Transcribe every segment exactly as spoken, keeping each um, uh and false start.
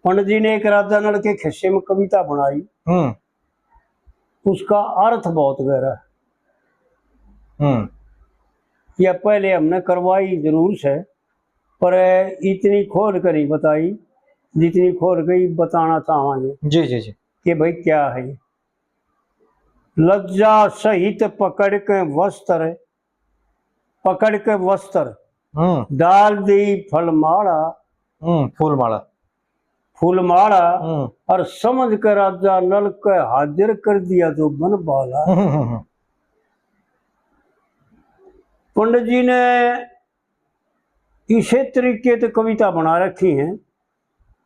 पंडित जी ने एक राजा नल के खिस्से में कविता बनाई। हम्म। उसका अर्थ बहुत गहरा है। हम्म। यह पहले हमने करवाई जरूर से, पर इतनी खोल कर नहीं बताई जितनी खोल के बताना चाहेंगे। जी, जी, जी। कि भाई क्या है ये। लज्जा सहित पकड़ के वस्त्र, पकड़ के वस्त्र हम्म। डाल दी फलमाला। हम्म, फूलमाला। फूलमाला। हम्म। और समझ के राजा नल के हाजिर कर दिया जो बन बाला। हम्म, हम्म, हम्म। पंडित जी ने इसे तरीके से कविता बना रखी है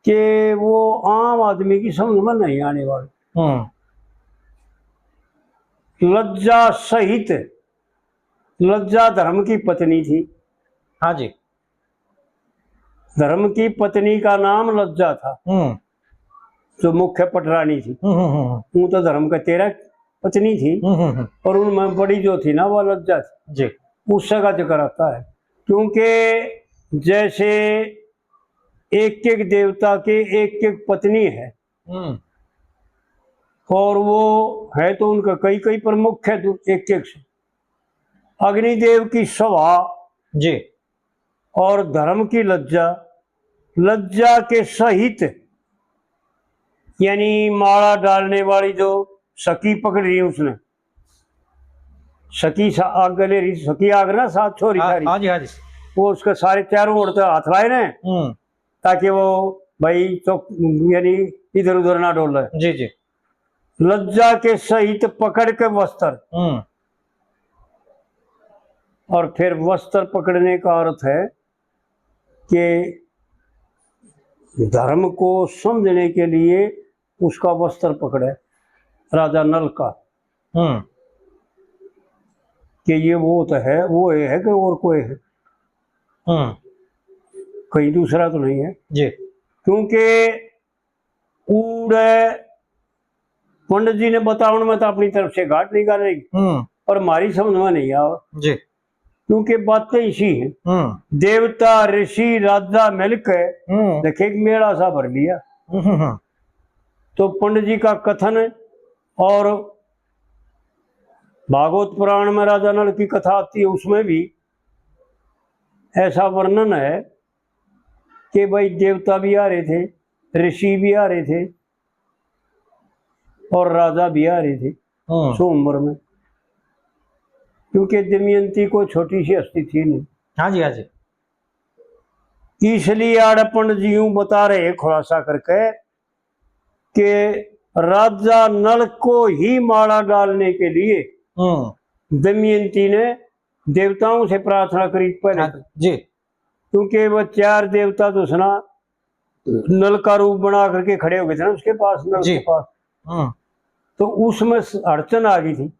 कि वो आम आदमी की समझ में नहीं आने वाली। हम्म। लज्जा सहित, लज्जा धर्म की पत्नी थी। हाँ जी। धर्म की पत्नी का नाम लज्जा था, हम्म। जो मुख्य पटरानी थी। हम्म, हम्म, हम्म। वो तो धर्म का तेरह पत्नी थी, हम्म, हम्म, हम्म। और उनमें बड़ी जो थी ना, वो लज्जा थी। जी। उससे का जिक्र आता है, क्योंकि जैसे एक एक देवता के एक एक पत्नी है, हम्म। और वो है तो उनका कई कई प्रमुख है, दो-, एक एक से। अग्निदेव की सभा जी। और धर्म की लज्जा, लज्जा के सहित, यानी माला डालने वाली जो सखी पकड़ रही है उसने, सखी सा-, आग ले रही, सखी आग ना साथ छोरी हाँ, सारी। हाँ जी, हाँ जी। वो उसके सारे चारों ओर तै हाथ लाए ने, हम्म। ताकि वो भाई चौक, यानी इधर उधर ना डोले। जी, जी। लज्जा के सहित पकड़ के वस्त्र। हम्म। और फिर वस्त्र पकड़ने का अर्थ है कि धर्म को समझने के लिए उसका वस्त्र पकड़े राजा नल का, हम्म। कि ये वो तो है, वो ये है कि और कोई है, हम्म। कहीं दूसरा तो नहीं है। जी। क्योंकि उड़े पंडित जी ने बतावन में तो अपनी तरफ से घाट निकाल रही, हम्म। पर हमारी समझ में नहीं आवे। जी। क्योंकि बातें इसी हैं। हम्म। देवता, ऋषि, राजा मिलके हम्म। देखे, एक मेला सा भर लिया। हम्म, हम्म, हम्म। तो पंडित जी का कथन और भागवत पुराण में राजा नल की कथा आती है, उसमें भी ऐसा वर्णन है कि भाई, देवता भी आ रहे थे, ऋषि भी आ रहे थे और राजा भी आ रहे थे हम्म। स्वयंवर में, क्योंकि दमयंती को छोटी सी हस्ती थी नहीं। हाँ जी, हाँ जी। इसलिए आड़े पंडित जी यूं बता रहे, खुलासा करके, कि राजा नल को ही माला डालने के लिए हम्म। दमयंती ने देवताओं से प्रार्थना करी पहले। हाँ जी। क्योंकि वो चार देवता तो सुना नल का रूप बना करके खड़े हो गए थे ना उसके पास, नल जी। के पास। हम्म। तो उसमें स-, अड़चन आ गई थी।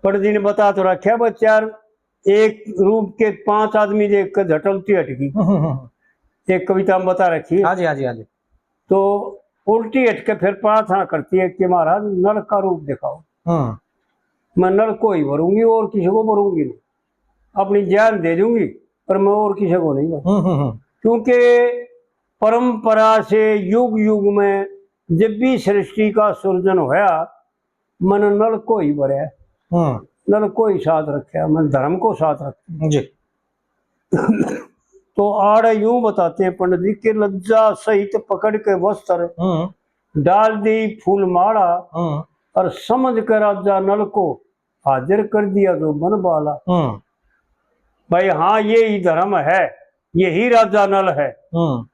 पंडित जी ने बता तो रखा, बस चार एक रूप के पांच आदमी देख कर झटलती हट गई। हम्म, हम्म, हम्म। एक कविता में बता रखी है। हाँ जी, हाँ जी, हाँ जी। तो उल्टी हट के फिर प्रार्थना करती है कि महाराज, नल का रूप दिखाओ। हम्म। मैं नल को ही भरूंगी और किसी को भरूंगी नहीं, अपनी जान दे दूंगी, पर मैं और किसी को नहीं भरूंगी। हम्म, हम्म, हम्म। क्योंकि परंपरा से युग युग में जब भी सृष्टि का सृजन होया, मन नल को ही भरया, हम्म। नल को ही साथ रखा, मन धर्म को साथ रखा। जी। तो आड़े यूं बताते हैं पंडित जी कि लज्जा सहित पकड़ के वस्त्र, हम्म। डाल दी फूल माला, हम्म। और समझ के राजा नल को हाजिर कर दिया जो बन बाला। हम्म। भाई हाँ, ये ही धर्म है, यही राजा नल है। हम्म।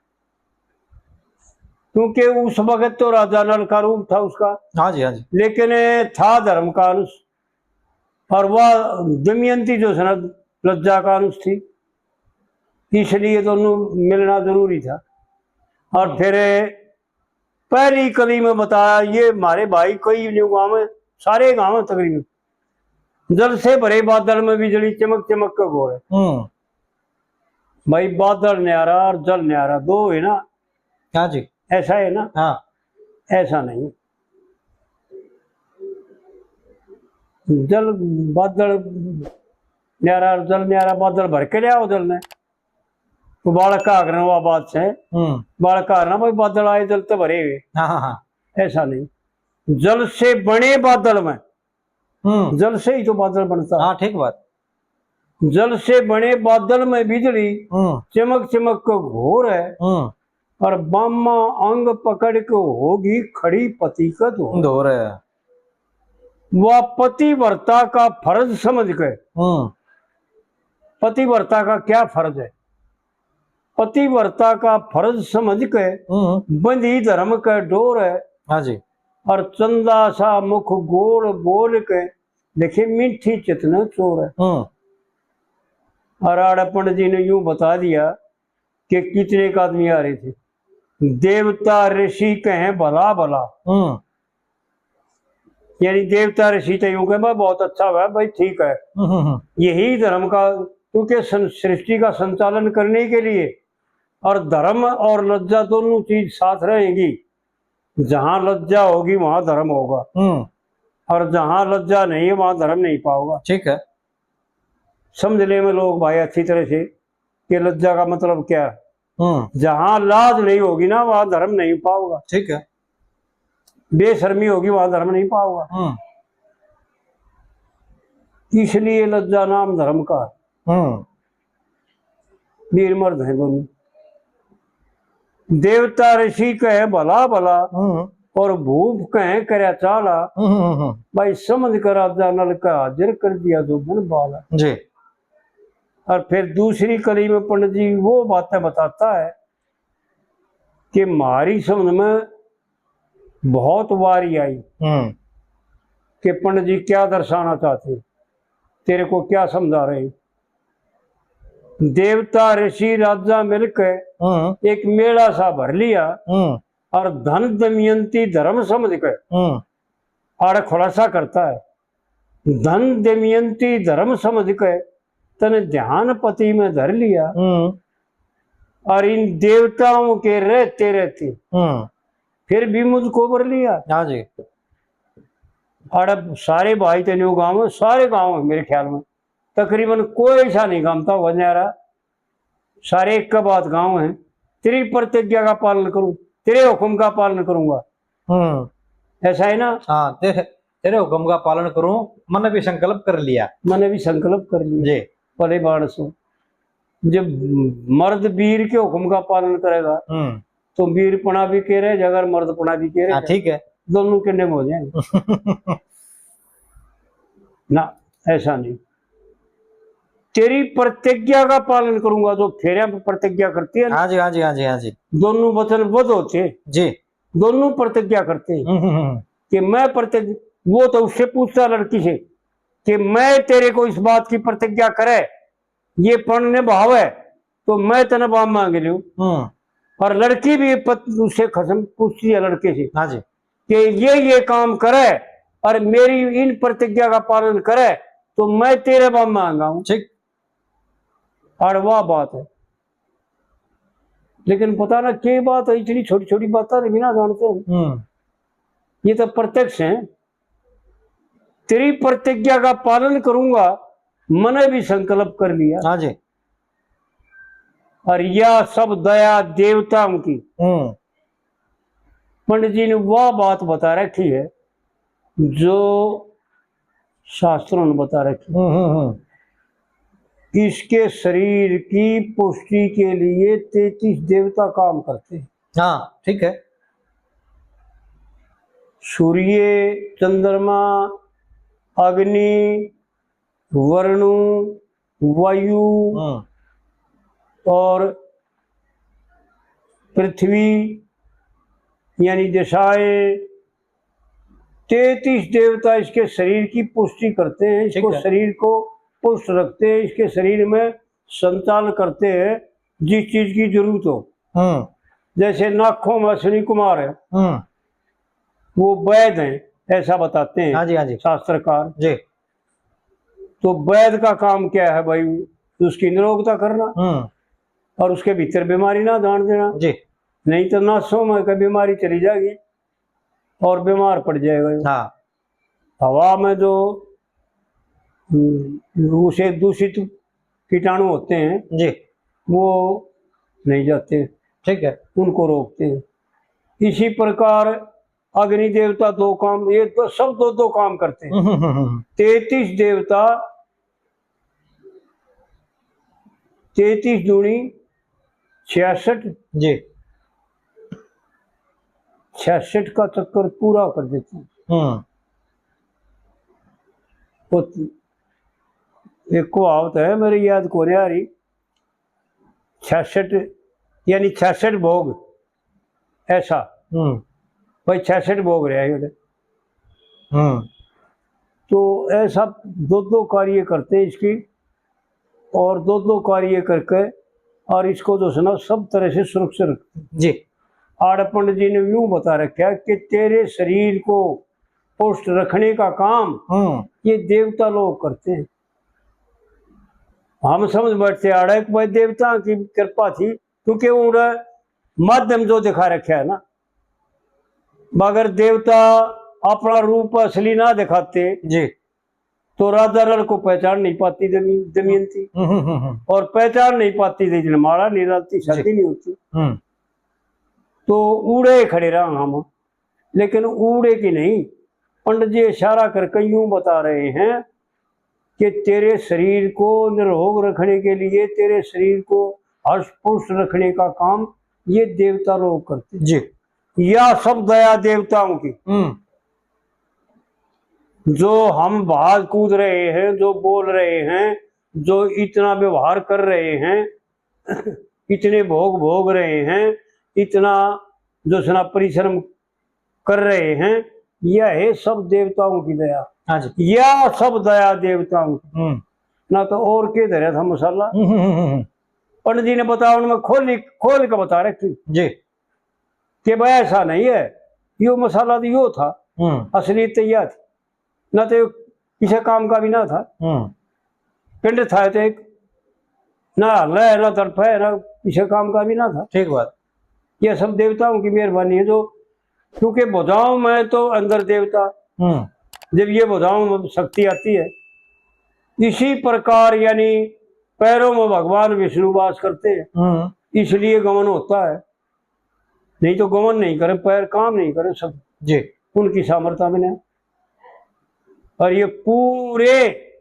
क्योंकि उस वक्त तो राजा नल का रूप था उसका। हाँ जी, हाँ जी। लेकिन था धर्म का अंश, और वह दमयंती जो है ना, लज्जा का अंश थी, इसलिए दोनों मिलना जरूरी था। और हम्म। फिर पहली कली में बताया, ये हमारे भाई कई न्यू गांव में, सारे गांव में तकरीबन जल से भरे बादल में बिजली चमक चमक के घोर। हम्म। भाई, बादल न्यारा और जल न्यारा दो है ना? हाँ जी। ऐसा है ना? हाँ। ऐसा नहीं। जल, बादल न्यारा और जल न्यारा, बादल भर के ले आओ जल ने, तो बालक का आगरण वा बात है। हम्म। बालक का आगरण भाई बादल आए जल ते भरे हुए। हाँ, हाँ, हाँ। ऐसा नहीं, जल से बने बादल में, हम्म। जल से ही तो बादल बनता है। हाँ, ठीक बात। जल से बने बादल में बिजली, हम्म। चमक चमक के घोर है, हम्म। और बामा अंग पकड़ के होगी खड़ी पति का धोर। धोर है। वह पतिव्रता का फर्ज समझ के, हम्म। पतिव्रता का क्या फर्ज है? पतिव्रता का फर्ज समझ के, हम्म। बंधी धर्म के डोर है। हाँ जी। और चंदा सा मुख गोल बोल के, देखे मीठी चित ने चोर है। हम्म। और आड़े पंडित जी ने यूं बता दिया कि कितने एक आदमी आ रहे थे, देवता ऋषि कहें भला भला। हम्म। यानी देवता ऋषि तो यूं कहे, "भाई, बहुत अच्छा हुआ भाई, ठीक है।" हम्म, हम्म, हम्म। यही धर्म का, क्योंकि सं-, सृष्टि का संचालन करने के लिए और धर्म और लज्जा दोनों चीज साथ रहेंगी। जहां लज्जा होगी वहां धर्म होगा, हम्म। और जहां लज्जा नहीं है वहां धर्म नहीं पाओगा। ठीक है। समझ ले में लोग भाई अच्छी तरह से कि लज्जा का मतलब क्या है। हम्म। जहां लाज नहीं होगी ना वहां धर्म नहीं पाओगा। ठीक है। बेशर्मी होगी वहां धर्म नहीं पाओगा। हम्म। इसलिए लज्जा नाम धर्म का। हम्म। वीर मर्द हैं दोनों। देवता ऋषि कहे भला भला, हम्म। और भूप कहे करया चाला। हम्म, हम्म, हम्म। भाई समझ कर राजा नल का हाजिर कर दिया जो बन बाला। जी। और फिर दूसरी कली में पंडित जी वो बातें बताता है कि म्हारी समझ में बहुत वारी आई हम्म। कि पंडित जी क्या दर्शाना चाहते, तेरे को क्या समझा रहे। देवता ऋषि राजा मिलके हम्म। एक मेला सा भर लिया हम्म। और धन दमयंती धर्म समझ के हम्म। आड़े खुलासा करता है। धन दमयंती धर्म समझ के तने ध्यान पति में धर लिया हम्म। और इन देवताओं के रहते रहते हम्म। फिर भी मुझको वर लिया। हाँ जी। आड़े सारे भाई तने गांव में, सारे गांव है मेरे ख्याल में, तकरीबन कोई ऐसा नहीं गामता होगा न्यारा, सारे एक का बात गांव है, तेरी प्रतिज्ञा का पालन करूं, तेरे हुक्म का पालन करूंगा। हम्म। ऐसा है ना? हाँ, तेरे, तेरे हुक्म का पालन करूं, मैंने भी संकल्प कर लिया। मैंने भी संकल्प कर लिया। जी। भले मानस हो, जब मर्द वीर के हुक्म का पालन करेगा, हम्म। तो वीरपना भी कह रहे, अगर मर्दपना भी कह रहे, हाँ, ठीक है। दोनों के नियम हो जाएंगे। ना, ऐसा नहीं। तेरी प्रतिज्ञा का पालन करूंगा, जो फेरिया पे प्रतिज्ञा करती है ना, हाँ जी, हाँ जी, हाँ जी, हाँ जी। दोनों वचनबद्ध होते हैं। जी। दोनों प्रतिज्ञा करते हैं हम्म, हम्म, हम्म। कि मैं प्रतिज्ञा, वो तो उससे पूछता लड़की से कि मैं तेरे को इस बात की प्रतिज्ञा करे, ये पण निभावे, तो मैं तने बाम मांग लूं। हम्म। और लड़की भी पत-, उससे खसम पूछती है लड़के से हाँ जी। कि ये, ये काम करे और मेरी इन प्रतिज्ञा का पालन करे, तो मैं तेरे बाम मांगा हूं। ठीक। और वाह बात है। लेकिन पता ना क्या बात है, इतनी छोटी-छोटी बातें भी ना जानते हैं। हम्म। ये तो प्रत्यक्ष है। तेरी प्रतिज्ञा का पालन करूंगा, मैंने भी संकल्प कर लिया। हाँ जी। और यह सब दया देवताओं की। हम्म। पंडित जी ने वह बात बता रखी है जो शास्त्रों ने बता रखी। हम्म, हम्म, हम्म। इसके शरीर की पुष्टि के लिए तैंतीस देवता काम करते हैं। हाँ, ठीक है। सूर्य, चंद्रमा, अग्नि, वरुण, वायु हम्म। और पृथ्वी, यानी दिशाएं, तैंतीस देवता इसके शरीर की पुष्टि करते हैं, ठीक इसको है। शरीर को पुष्ट रखते हैं, इसके शरीर में संचालन करते हैं, जिस चीज की जरूरत हो। हम्म। जैसे नाखों में अश्विनी कुमार है, हम्म। वो वैद हैं, ऐसा बताते हैं हाँ जी, हाँ जी। शास्त्रकार। जी। तो वैद का काम क्या है भाई? उसकी निरोगता करना हम्म। और उसके भीतर बीमारी ना जान देना। जी। नहीं तो नासों में कई बीमारी चली जाएगी और बीमार पड़ जाएगा। हाँ। हवा में जो, हम्म, उसे दूषित कीटाणु होते हैं, जी। वो नहीं जाते, ठीक है। उनको रोकते हैं। इसी प्रकार अग्नि देवता दो काम, ये तो सब दो दो काम करते हैं। हम्म, हम्म, हम्म। तैंतीस देवता, तैंतीस दूनी छियासठ, जी। छियासठ का चक्कर पूरा कर देते हैं। हम्म। तो एक कहावत है, मेरी याद को नहीं आ रही, छियासठ, यानी छियासठ भोग, ऐसा। हम्म। भाई, छियासठ भोग रहा है ये। हम्म। तो ऐसा दो दो कार्य करते हैं इसकी, और दो दो कार्य करके और इसको जो है ना, सब तरह से सुरक्षित रखते हैं। जी। आड़े पंडित जी ने यूं बता रखा है कि तेरे शरीर को पुष्ट रखने का काम हम्म। ये देवता लोग करते हैं। हम समझ बैठते आड़े कि भाई, देवता की कृपा थी, क्योंकि उड़ा माध्यम जो दिखा रखा है ना, मगर देवता अपना रूप असली ना दिखाते, जी। तो राजा नल को पहचान नहीं पाती दमी-, दमयंती। हम्म, हम्म, हम्म, हम्म। और पहचान नहीं पाती थी, जन्माला नहीं डालती, शादी जी। नहीं होती। हम्म। तो उड़े खड़े रहा हम, लेकिन उड़े की नहीं। पंडित जी इशारा करके यूं बता रहे हैं कि तेरे शरीर को निरोग रखने के लिए, तेरे शरीर को हष्ट पुष्ट रखने का काम ये देवता लोग करते हैं। जी। या सब दया देवताओं की। हम्म। जो हम भाज कूद रहे हैं, जो बोल रहे हैं, जो इतना व्यवहार कर रहे हैं, इतने भोग भोग रहे हैं, इतना जो है ना परिश्रम कर रहे हैं, यह है सब देवताओं की दया। हाँ जी। यह सब दया देवताओं की। हम्म। ना तो और के धरया था मसाला। हम्म, हम्म, हम्म, हम्म। पंडित जी ने बताया, उनमें खोल, खोल के बता रखी जी। कि भाई, ऐसा नहीं है, यो मसाला तो यो था, हम्म। असलियत तो यह थी। ना तो किसी काम का भी ना था। हम्म। पिंड था तो एक, ना हल है, ना तड़प है, ना किसी काम का भी ना था। ठीक बात। ये सब देवताओं की मेहरबानी है जो, क्योंकि भुजाओं में तो अंदर देवता, हम्म। जब ये भुजाओं में शक्ति आती है, इसी प्रकार यानी पैरों में भगवान विष्णु वास करते हैं, हम्म। इसलिए गमन होता है, नहीं तो गमन नहीं करे, पैर काम नहीं करे सब। जी। उनकी सामर्थ्य में नहीं। और ये पूरे,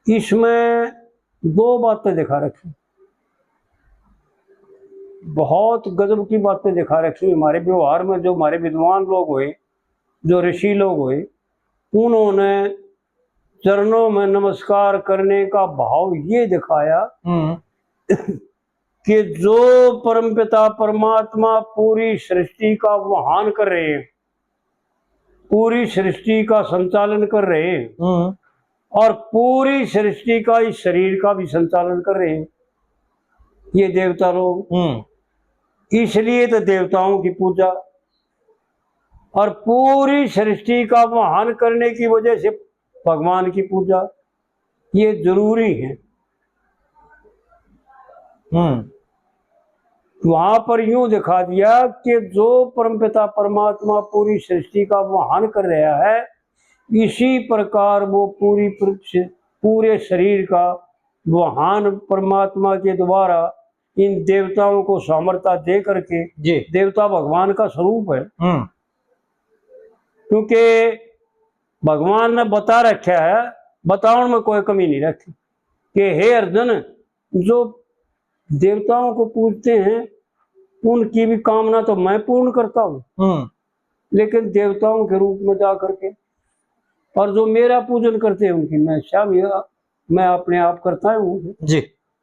इसमें दो बातें दिखा रखी, बहुत गजब की बातें दिखा रखी हमारे व्यवहार में। जो हमारे विद्वान लोग हुए, जो ऋषि लोग हुए, उन्होंने चरणों में नमस्कार करने का भाव ये दिखाया हम्म। कि जो परमपिता परमात्मा पूरी सृष्टि का वहन कर रहे हैं, पूरी सृष्टि का संचालन कर रहे हैं हम्म। और पूरी सृष्टि का इस शरीर का भी संचालन कर रहे हैं ये देवता लोग। हम्म। इसलिए तो देवताओं की पूजा, और पूरी सृष्टि का वहन करने की वजह से भगवान की पूजा, ये जरूरी है। हम्म। वहां पर यूं दिखा दिया कि जो परमपिता परमात्मा पूरी सृष्टि का वहन कर रहा है, इसी प्रकार वो पूरी पृथ्वी, पूरे शरीर का वहन परमात्मा के द्वारा इन देवताओं को सामर्थ्य दे करके जी। देवता भगवान का स्वरूप है। हम्म। क्योंकि भगवान ने बता रखा है, बतावन में कोई कमी नहीं रखी कि हे अर्जुन, जो देवताओं को पूजते हैं, उनकी भी कामना तो मैं पूर्ण करता हूँ, हम्म। लेकिन देवताओं के रूप में जा करके, और जो मेरा पूजन करते हैं, उनकी मैं, मैं अपने आप करता हूँ। जी।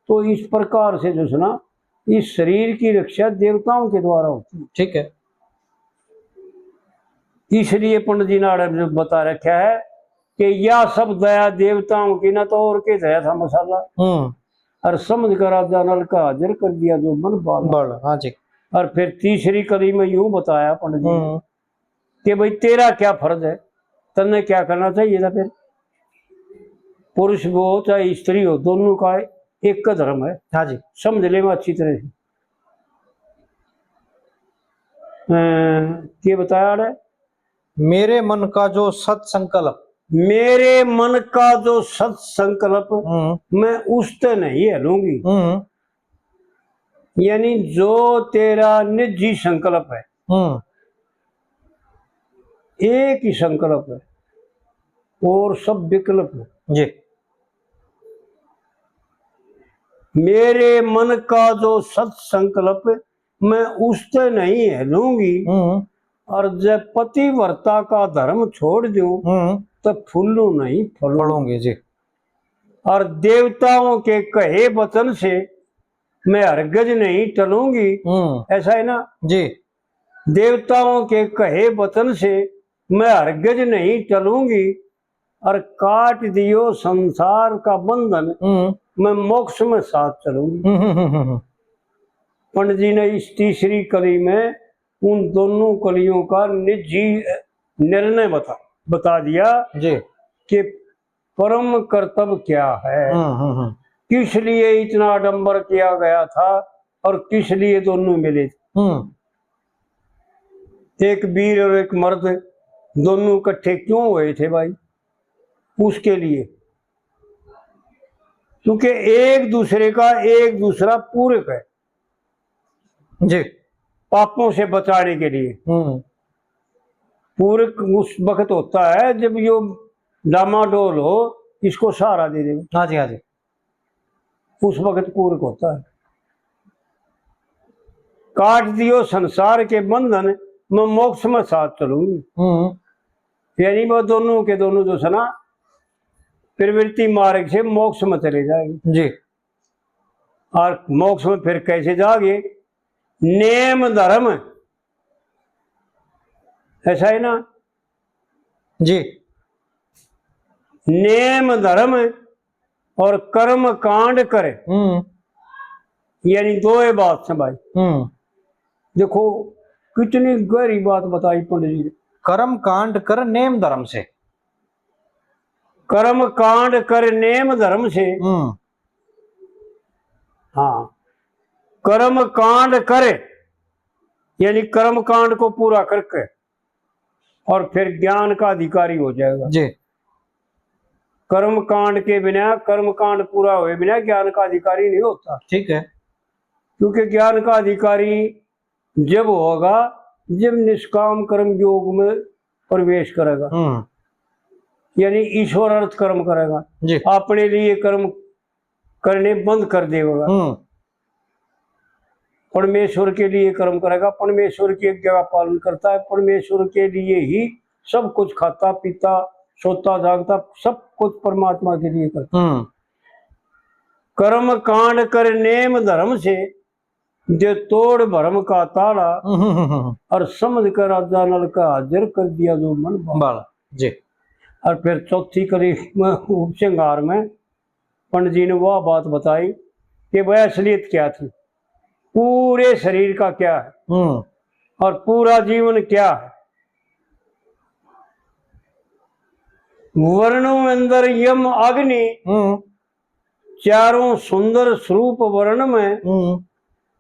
तो इस प्रकार से जो है ना, इस शरीर की रक्षा देवताओं के द्वारा होती है। ठीक है। इसलिए पंडित जी ने आड़े जो बता रखा है कि या सब दया देवताओं की, ना तो और के धरया था मसाला। हम्म। और समझ कर राजा नल का हाजिर कर दिया जो मन बाला। बाला, हाँ जी। और फिर तीसरी कली में यूं बताया पंडित जी ने हम्म। कि भाई, तेरा क्या फर्ज है, तन्ने क्या करना चाहिए था? फिर पुरुष हो चाहे स्त्री हो, दोनों का एक का धर्म है। हाँ जी। समझ ले मैं अच्छी तरह से। अ, के बताया आड़े? मेरे मन का जो सत संकल्प। मेरे मन का जो सत संकल्प, हम्म। मैं उसते नहीं हलूंगी। हम्म। यानी जो तेरा निजी संकल्प है, हम्म। एक ही संकल्प है और सब विकल्प है। जी। मेरे मन का जो सत संकल्प, मैं उससे नहीं हिलूंगी। हम्म। और जब पतिव्रता का धर्म छोड़ दूं, हम्म। तो फूलू नहीं फलूंगी। फलूंगी, जी। और देवताओं के कहे वचन से मैं हरगज नहीं टलूंगी। हम्म। ऐसा है ना? जी। देवताओं के कहे वचन से मैं हरगज नहीं टलूंगी। और काट दियो संसार का बंधन, हम्म। मैं मोक्ष में साथ चलूंगी। हम्म, हम्म, हम्म, हम्म। पंडित जी ने इस तीसरी कली में उन दोनों कलियों का निजी निर्णय बता, बता दिया जी। कि परम कर्तव्य क्या है, हम्म, हम्म, हम्म। किस लिए इतना आडंबर किया गया था और किस लिए दोनों मिले थे। हम्म। एक वीर और एक मर्द दोनों इकट्ठे क्यों हुए थे भाई? उसके लिए, क्योंकि एक दूसरे का एक दूसरा पूरक है जी। पापों से बचाने के लिए। हम्म। पूरक उस वक्त होता है जब यो डामाडोल हो, इसको सहारा दे दे। हाँ जी, हाँ जी। उस वक्त पूरक होता है। काट दियो संसार के बंधन, मैं मोक्ष में साथ चलूंगी। हम्म। यानी वो दोनों के दोनों जो है ना, प्रवृत्ति मार्ग से मोक्ष में चले जाएंगे। जी। और मोक्ष में फिर कैसे जाओगे? नेम धर्म, ऐसा है ना? जी। नेम धर्म और कर्म कांड करे। हम्म। यानी दो ही बात से भाई। हम्म। देखो, कितनी गहरी बात बताई पंडित जी ने। कर्म कांड कर नेम धर्म से। कर्म कांड कर नेम धर्म से। हम्म। हाँ, कर्म कांड करे, यानी कर्म कांड को पूरा करके और फिर ज्ञान का अधिकारी हो जाएगा जी। कर्म कांड के बिना, कर्म कांड पूरा हुए बिना ज्ञान का अधिकारी नहीं होता। ठीक है। क्योंकि ज्ञान का अधिकारी जब होगा, जब निष्काम कर्म योग में प्रवेश करेगा, हम्म। यानी ईश्वर अर्थ कर्म करेगा जी। अपने लिए कर्म करने बंद कर देगा। हम्म। परमेश्वर के लिए कर्म करेगा, परमेश्वर की आज्ञा का पालन करता है, परमेश्वर के लिए ही सब कुछ खाता पीता, सोता जागता, सब कुछ परमात्मा के लिए करता है। हम्म। कर्म कांड कर नेम धर्म से, जो तोड़ भरम का ताला, हम्म, हम्म, हम्म। और समझ कर राजा नल का हाजिर कर दिया जो मन भाला। भाला, जी। और फिर चौथी कली में उपसंहार में पंडित जी ने वह बात बताई कि वह असलियत क्या थी, पूरे शरीर का क्या है, हम्म। और पूरा जीवन क्या है। वर्णों अंदर यम अग्नि, हम्म। चारों सुंदर स्वरूप वर्ण में, हम्म।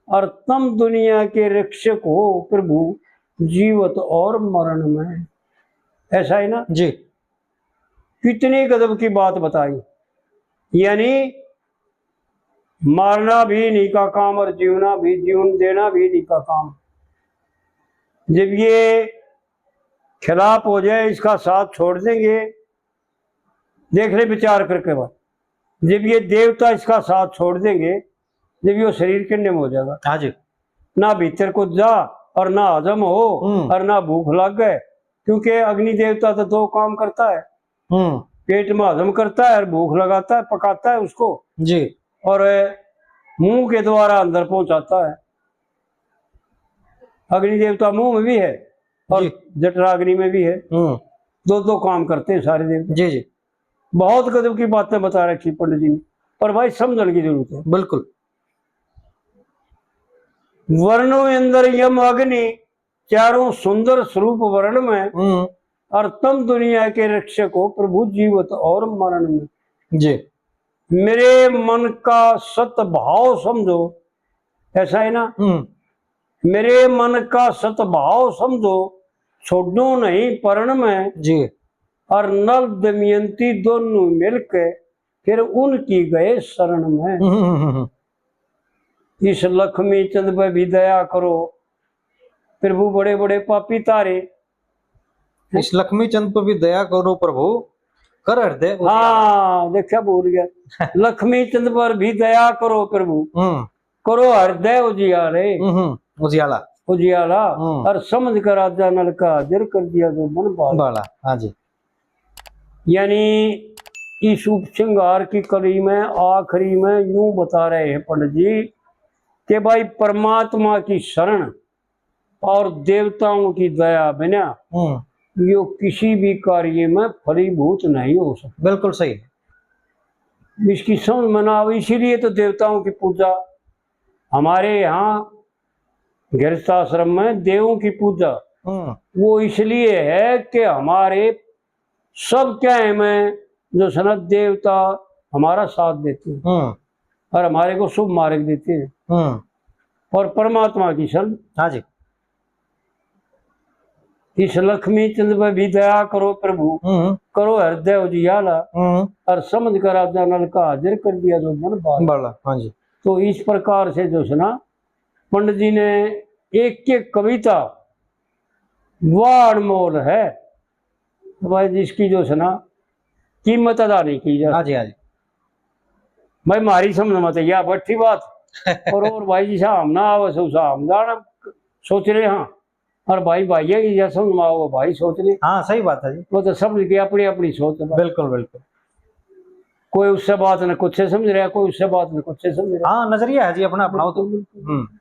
और तम दुनिया के रक्षक हो प्रभु जीवत और मरण में। ऐसा है ना जी। कितने गजब की बात बताई, यानी मारना भी इन्हीं का काम और जीवना भी, जीवन देना भी इन्हीं का काम। जब ये खिलाफ हो जाए, इसका साथ छोड़ देंगे, देख ले विचार करके बात। जब ये देवता इसका साथ छोड़ देंगे, जब ये शरीर किन्ने में हो जाएगा। हाँ जी। ना भीतर को जा और ना हजम हो, हम्म। और ना भूख लग गए, क्योंकि अग्नि देवता तो दो काम करता है, हम्म। पेट में हजम करता है और भूख लगाता है, पकाता है उसको जी। और मुंह के द्वारा अंदर पहुंचाता है। अग्नि देवता मुंह में भी है और जी। जठराग्नि में भी है। हम्म। दो दो काम करते हैं सारे देवता जी। जी। बहुत गजब की बातें बता रखी पंडित जी ने, पर भाई समझने की जरूरत है। बिल्कुल। वर्णों अंदर यम अग्नि, चारों सुंदर स्वरूप वर्ण में, हम्म। और तम दुनिया के रक्षक हो प्रभु जीवत और मरण में। जी। मेरे मन का सत भाव समझो, ऐसा है ना? हम्म। मेरे मन का सत भाव समझो, छोड़ो नहीं परण में। जी। और नल दमयंती दोनों मिलके फिर उनकी गए शरण में। हम्म, हम्म, हम्म, हम्म। इस लक्ष्मी चंद पे भी दया करो प्रभु, बड़े बड़े पापी तारे। इस लक्ष्मी चंद पर भी दया करो प्रभु, कर हृदय उजियाला। हाँ, देखा, भूल गया। लक्ष्मी चंद पर भी दया करो प्रभु, हम्म करो हृदय उजियाले, हम्म उजियाला। उजियाला। हम्म। और समझ कर राजा नल का हाजिर कर दिया जो मन भाला। भाला, हाँ जी। यानी इस उपसंहार की कड़ी में आखिरी में यूं बता रहे हैं पंडित जी कि भाई, परमात्मा की शरण और देवताओं की दया बिना हम्म यो किसी भी कार्य में फलीभूत नहीं हो सकता। बिल्कुल सही। इसकी समझ में ना आवे, इसीलिए तो देवताओं की पूजा हमारे यहाँ गृहस्थ आश्रम में देवों की पूजा हम्म वो इसलिए है कि हमारे सब क्या है में जो सनत देवता हमारा साथ देते हैं हम्म और हमारे को शुभ मार्ग देते हैं। हम्म और परमात्मा की शरण, हाँ जी। इस लक्ष्मी चंद पे भी दया करो प्रभु, हम्म करो हृदय उजियाला हम्म और समझ कर राजा नल का हाजिर कर दिया जो मन भाला। भाला, हाँ जी। तो इस प्रकार से जो है ना, पंडित जी ने एक एक कविता वह अनमोल है, तो भाई, जिसकी जो है ना, कीमत अदा नहीं की जा। हाँ जी, हाँ जी। भाई, मारी समझ में तो यह बठी बात। और और भाई, जिसा हम ना आवे सो उसा हम जाना सोच रहे हैं। और भाई, भाइया की जैसा समझ में आओ, भाई सोच रहे। हाँ, सही बात है जी। वो तो समझ के अपनी अपनी सोच है। बिल्कुल बिल्कुल। कोई उससे बात ने कुछ से समझ रहा है, कोई उससे बात ने कुछ से समझ रहा है। हाँ, नजरिया है जी अपना अपना, वो तो। हम्म